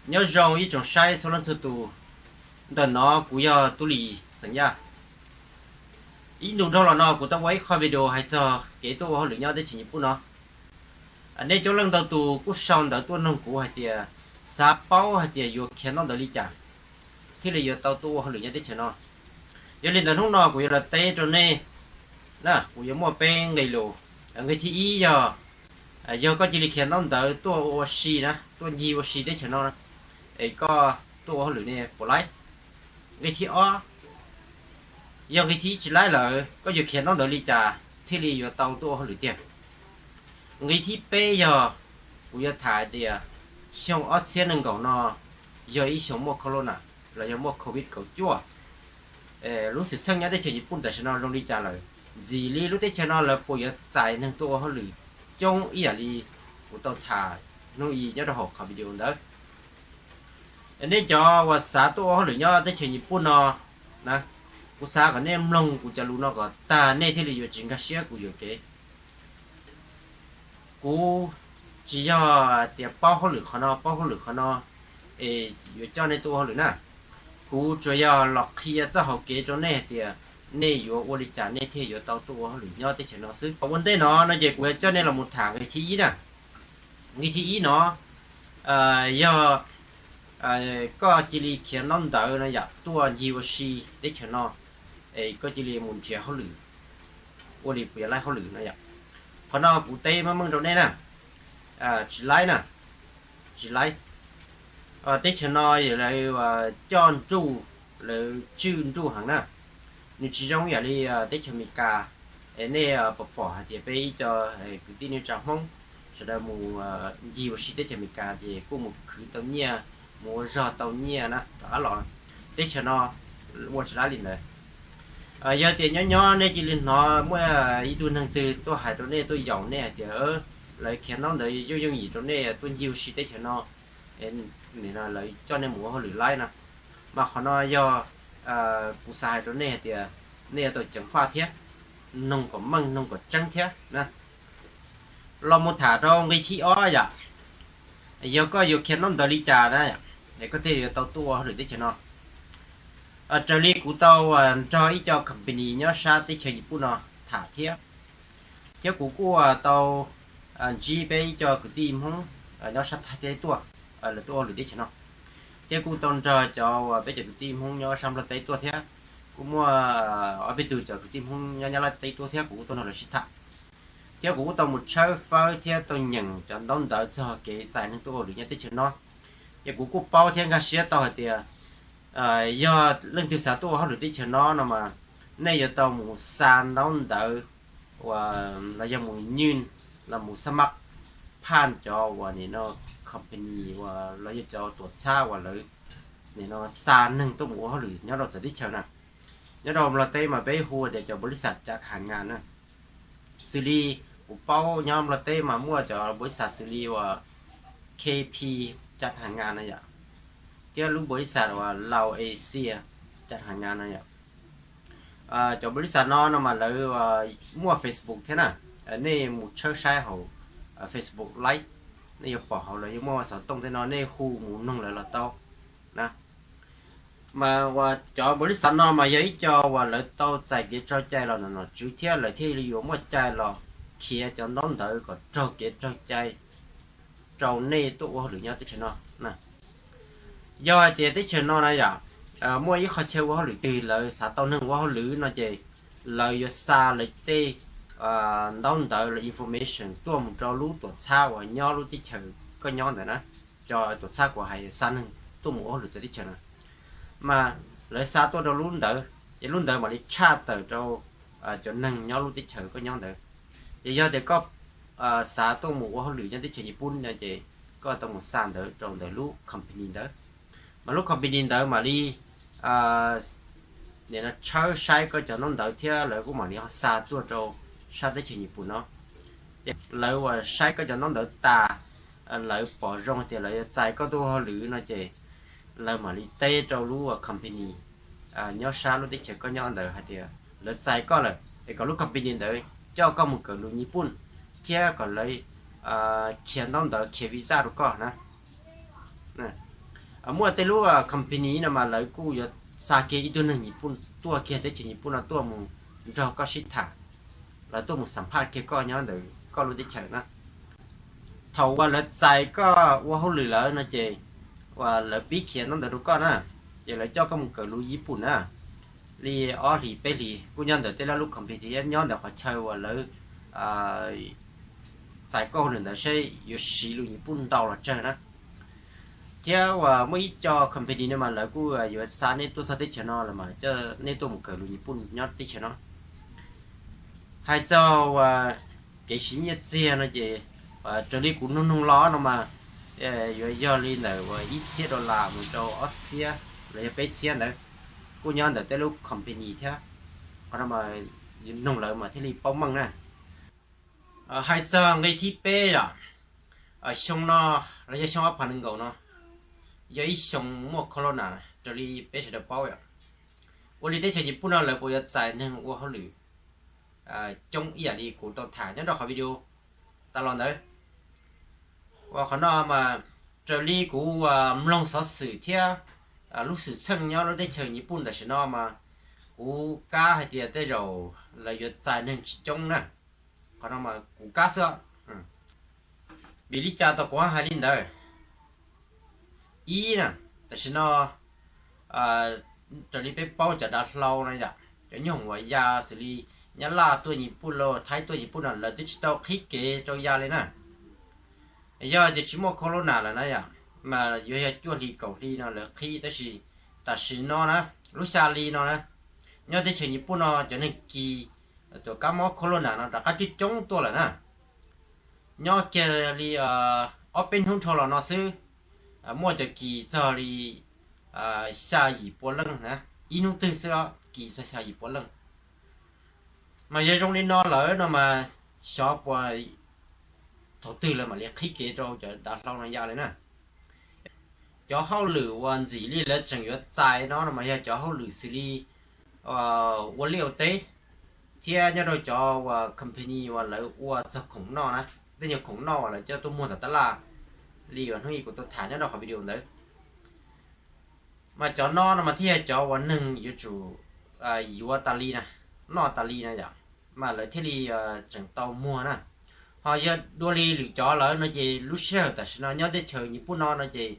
Nyob zoo ib tsoom saib txhua leej txhua tus, ntawm no kuv yog Tub Lis xeem Yaj. Ib ntu dhau los no kuv tau ua ib qho video hais txog kev tuaj ua hauj lwm nyob teb chaws Nyij Pooj no. Nej coob leej ntau tus kuj sau ntawv tuaj nug kuv hais tias xav paub hais tias yuav khiav ntaub ntawv li cas thiaj li yuav tau tuaj ua hauj lwm nyob teb chaws no. Yog li ntawd hnub no kuv yuav los teb rau nej na, kuv yuav muaj peb nqe lus. Nqe thib ib yog, yog koj cia li khiav ntaub ntawv tuaj ua si na, tuaj ncig ua si teb chaws no, es koj tuaj ua hauj lwm ne puas laib? Nqe thib ob, yog nqe thib ib tsis laib lawm, koj yuav khiav ntaub ntawv li cas thiaj li yuav tau tuaj ua hauj lwm tiag? Nqe thib peb yog, kuv yuav tham hais tias xyoo ob txhiab nees nkaum no yog ib xyoo muaj corona los yog muaj covid kaum cuaj. Lub xwm txheej nyob teb chaws Nyij Pooj tam sim no zoo li cas lawm, ntxim li lub teb chaws no lawv puas yuav txais neeg tuaj ua hauj lwm coob ib yam li kuv tau tham hnub i nyob rau hauv qhov video ntawd. Nej cov uas xav tuaj ua hauj lwm nyob teb chaws Nyij Pooj no na, kuv xav kom nej mloog kuv cov lus no kom tag nej thiaj li yuav tsis nkag siab kuv yuam kev. Kuv tsis yog tias paub hauj lwm qhov no paub hauj lwm qhov no es yuav coj nej tuaj ua hauj lwm na. Kuv tsuas yog los qhia txoj hauv kev rau nej hais tias nej yuav ua li cas nej thiaj yuav tau tuaj ua hauj lwm nyob teb chaws no xwb. Ua ntej no no ces kuv yuav coj nej los mus tham nqe thib ib na. Nqe thib ib no yog koj cia li khiav ntaub ntawv no yom, tuaj ncig ua si teb chaws no, es koj cia li mus nrhiav hauj lwm, ua li puas yuav laib hauj lwm no yom. Qhov no kuv teb meej meej rau nej na, tsis laib na, tsis laib. Teb chaws no lawv coj nruj, lawv tswj nruj heev na. Nws tsis zoo yam li teb chaws Amelikas. Es nej pom pom hais tias peb ib co kwv tij neej tsa Hmoob sawv daws mus ncig ua si teb chaws Amelikas ces kuj mus khwv tau nyiaj, mus ua zog tau nyiaj na rov qab los. Teb chaws no ua tsis laib li ntawd. Yog tias nyob nyob nej cia li hnov muaj ib tug neeg twg tuaj hais rau nej, tuaj yaum nej hais tias lawv khiav ntaub ntawv yooj yooj yim rau nej tuaj ncig ua si teb chaws no, lawv coj nej mus ua hauj lwm laib no, mas qhov no yog kuv xav hais rau nej hais tias nej yuav tau ceev faj thiab, noog kom meej noog kom tseeb thiab na. Los mus tham rau nqe thib ob yom. Yog koj yuav khiav ntaub ntawv li cas na, es koj thiaj yuav tau tuaj ua hauj lwm teb chaws no. Raws li kuv tau nrog ib co company nyob sab teb chaws Nyij Pooj no tham thiab, thiab kuv kuj tau ntsib peb ib co kwv tij Hmoob nyob sab Thaib teb tuaj, lawv tuaj ua hauj lwm teb chaws no, thiab kuj tau nrog cov uas peb cov kwv tij Hmoob nyob sab Nplog teb tuaj thiab, kuj muaj ob peb tug cov kwv tij Hmoob nyob Nyab Laj teb tuaj thiab, kuv kuj tuaj nrog lawv sib tham. Thiab kuv kuj tau mus tshawb fawb thiab tau nyeem cov ntaub ntawv txog kev txais neeg tuaj ua hauj lwm nyob teb chaws no. Ces kuv kuj paub thiab nkag siab tau hais tias yog leej twg xav tuaj ua hauj lwm teb chaws no no mas nej yuav tau mus xa ntaub ntawv uas los yog mus nyij, los mus xa maj phaj cov uas nim no company uas los yog cov tuam txhab uas lawv nim no xa neeg tuaj mus ua hauj lwm nyob rau txawv teb chaws na. Nyob rau Nplog teb mas peb hu tias cov npaum li xas cam has ngas na. Xws li kuv paub nyob Nplog teb mas muaj cov npaum li xas xws li uas K P cam has ngas no yom, thiab lub npaum li xas uas Lao Asia cam has ngas no yom. Cov npaum li xas no no mas lawv muaj Facebook thiab na. Nej mus tshawb saib hauv Facebook laib, nej yuav pom hauv lawv yuav muaj xov tooj tej no, nej hu mus noog lawv los tau na. Mas uas cov npaum li xas no mas yog ib co uas lawv tau txais kev tsaug cai los nom nom tswv thiab lawv thiaj li yuav muaj cai los khiav cov ntaub ntawv kom raug kev tsaug cai rau nej tuaj ua hauj lwm nyob teb chaws no. Yog hais tias teb chaws no na yom, muaj ib qhov chaw ua hauj lwm twg lawv xav tau neeg ua hauj lwm no ces lawv yuav xa lawv tej ntaub ntawv los information tuaj mus rau lub tuam txhab uas nyob lub teb chaws koj nyob ntawd na. Cov tuam txhab kuv hais xa neeg tuaj mus ua hauj lwm txawv teb chaws na, mas lawv xa tuaj rau lub ntawd, ces lub ntawd mam li tshaj tawm rau cov neeg nyob lub teb chaws koj nyob ntawd. Ces yog tias koj xav tuaj mus ua hauj lwm nyob teb chaws Nyij Pooj no ces koj tau mus xa ntawv rau ntawm lub company ntawd, mas lub company ntawd mam li tshawb saib koj cov ntaub ntawv thiab lawv kuj mam li xa tuaj rau sab teb chaws Nyij Pooj no. Ces lawv uas saib koj cov ntaub ntawv tas, lawv pom zoo tias lawv yuav txais koj tuaj ua hauj lwm no ces lawv mam li teb rau lub company nyob sab lub teb chaws koj nyob ntawd hais tias lawv txais koj lawm es kom lub company ntawd coj koj mus kawm lus Nyij Pooj thiab kom lawv khiav ntaub ntawv khiav visa rau koj na. Muaj tej lub company no mas lawv kuj yuav xa kiag ib tug neeg Nyij Pooj tuaj kiag teb chaws Nyij Pooj no tuaj mus nrog koj sib tham, lawv tuaj mus xam phaj kiag koj nyob ntawm koj lub teb chaws na. Thaum uas lawv txais koj ua hauj lwm lawm no ces uas lawv pib khiav ntaub ntawv rau koj na, ces lawv coj koj mus kawm lus Nyij Pooj na, li ob hlis peb hlis kuj nyob ntawm tej lub company thiab nyob ntawm qhov chaw uas lawv txais koj hauj lwm ntawd seb yuav siv lus Nyij Pooj ntau los tsawg na. Thiab uas muaj ib co company no mas lawv kuj yuav xa nej tuaj txog teb chaws no los mas coj nej tuaj mus kawm lus Nyij Pooj nyob teb chaws no. Hais txog uas kev siv nyiaj txiag no ces raws li kuv nug nug los no mas yuav yog li ntawm uas ib txhiab dollar mus rau ob txhiab los yog peb txhiab ntawd, kuj nyob ntawm tej lub company thiab. Qhov no mas nug lawv mas thiaj li paub meej na. Hais txog nqe thib peb yom, xyoo no los yog xyoo ob phav nees nkaum no yog ib xyoo muaj corona raws li peb sawv daws paub yom. Ua li teb chaws Nyij Pooj no lawv puas yuav txais neeg ua hauj lwm coob ib yam li kuv tau tham nyob rau qhov video tas los ntawd? Uas qhov no mas raws li kuv mloog xov xwm thiab lub xwm txheej nyob lub teb chaws Nyij Pooj tam sim no mas kuv kab hais tias tej zaum lawv yuav txais neeg tsis coob na. Qhov no mas kuv kab xwb. Vim li cas tau kuv hais li ntawd? Ib na, tam sim no raws li peb paub cov dav hlau no yom, cov nyoob hoom uas ya xws li Nyab Laj tuaj Nyij Pooj los Thaib tuaj Nyij Pooj no lawv twb tsis tau qhib kev rau ya li na. Yog tias tsis muaj corona lawm na yom, mas yuav yog cuaj hli kaum hli no lawv qhib, tab sis tam sim no na, lub xya hli no na, nyob teb chaws Nyij Pooj no cov neeg kis tus kab mob corona no rov qab coob coob tuaj lawm na. Nyob kiag li ob peb hnub dhau los no xwb, muaj cov kis txog li xya yim pua leej na, ib hnub twg xwb os kis txog xya yim pua leej. Mas yog zoo li no lawm no mas xyov puas thaum twg lawv mam li qhib kev rau cov dav hlau no ya li na. Cov hauj lwm uas ntxim li lawv tseem yuav txais no no mas yog cov hauj lwm xws li ua liaj ua teb, thiab nyob rau cov uas company uas lawv ua txog khoom noj na, tej nyuag khoom noj uas lawv coj tuaj muag tom tab laj, li uas hnub ib kuv tau tham nyob rau qhov video ntawd. Mas cov no no mas thiaj yog cov uas neeg yuav tsum yuav tas li na, noj tas li na yom, mas lawv thiaj li tseem tau muag na. Ho yog dua li lwm cov lawm no ces lub sij hawm tam sim no nyob teb chaws Nyij Pooj no no ces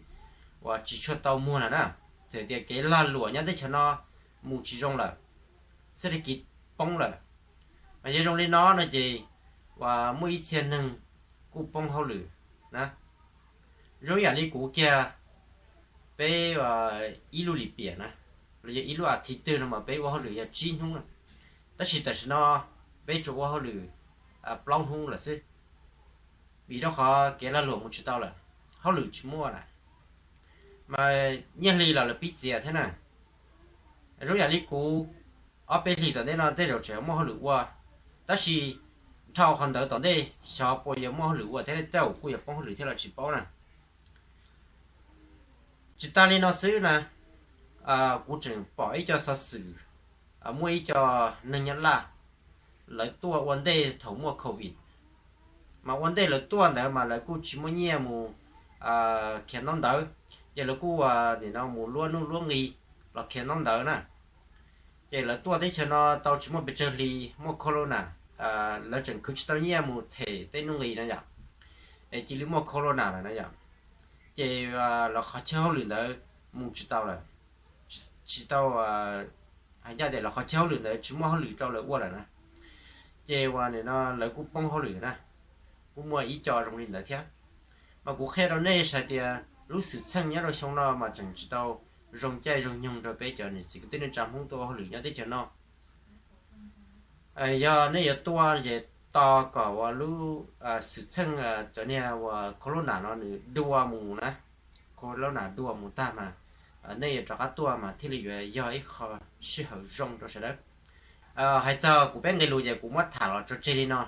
uas tsis tshua tau muag lawm na. Txawm tias kev lag luam nyob teb chaws no mus tsis zoo lawm, xwb li kis poob lawm. Mas yog zoo li no no ces uas muaj ib txhia neeg kuj poob hauj lwm na. Zoo yam li kuv kiag, peb ib lub lim piam na, los yog ib lub as thiv twg no mas peb ua hauj lwm yog tsib hnub, tab sis tam sim no peb tsuas ua hauj lwm plaub hnub lawm xwb. Vim rau qhov kev lag luam mus tsis tau lawm, hauj lwm tsis muaj lawm, mas nyiaj hli los lawv pib txias thiab na. Zoo yam li kuv, ob peb hlis tom ntej no tej zaum tseem muaj hauj lwm ua, tab sis dhau qhov ntawd tom ntej xyov puas yuav muaj hauj lwm ua thiab, tej zaum kuj yuav poob hauj lwm thiab los tsis paub na. Tsis tas li no xwb na, kuv tseem pom ib co xov xwm, muaj ib co neeg Nyab Laj, lawv tuaj ua ntej thaum muaj covid, mas ua ntej lawv tuaj ntawd mas lawv kuj tsis muaj nyiaj mus khiav ntaub ntawv, ces lawv kuj nim no mus luab nuj luab nqi los khiav ntaub ntawv na. Ces lawv tuaj teb chaws no tau tsis muaj pes tsawg hli muaj corona, lawv tseem khwv tsis tau nyiaj mus them tej nuj nqis na yom, es cia li muaj corona lawm na yom. Ces lawv qhov chaw hauj lwm ntawd mus tsis tau lawm, tsis tau, hais ncaj tias lawv qhov chaw hauj lwm ntawd tsis muaj hauj lwm rau lawv ua lawm na. Ces uas nim no lawv kuj poob hauj lwm na, kuj muaj ib co zoo li ntawd thiab. Mas kuv qhia rau nej saib tias lub xwm txheej nyob rau xyoo no mas tseem tsis tau zoo caij zoo nyoog rau peb cov niam txiv kwv tij neej tsa Hmoob tuaj ua hauj lwm nyob teb chaws no. Yog nej yuav tuaj ces tos kom uas lub xwm txheej cov niag uas corona no nws dua mus na, corona dua mus tag mas nej yuav rov qab tuaj mas thiaj li yuav yog ib qho sij hawm zoo rau sawv daws. Hais txog kuv peb nqe lus ces kuv muab tham los tso tseg li no.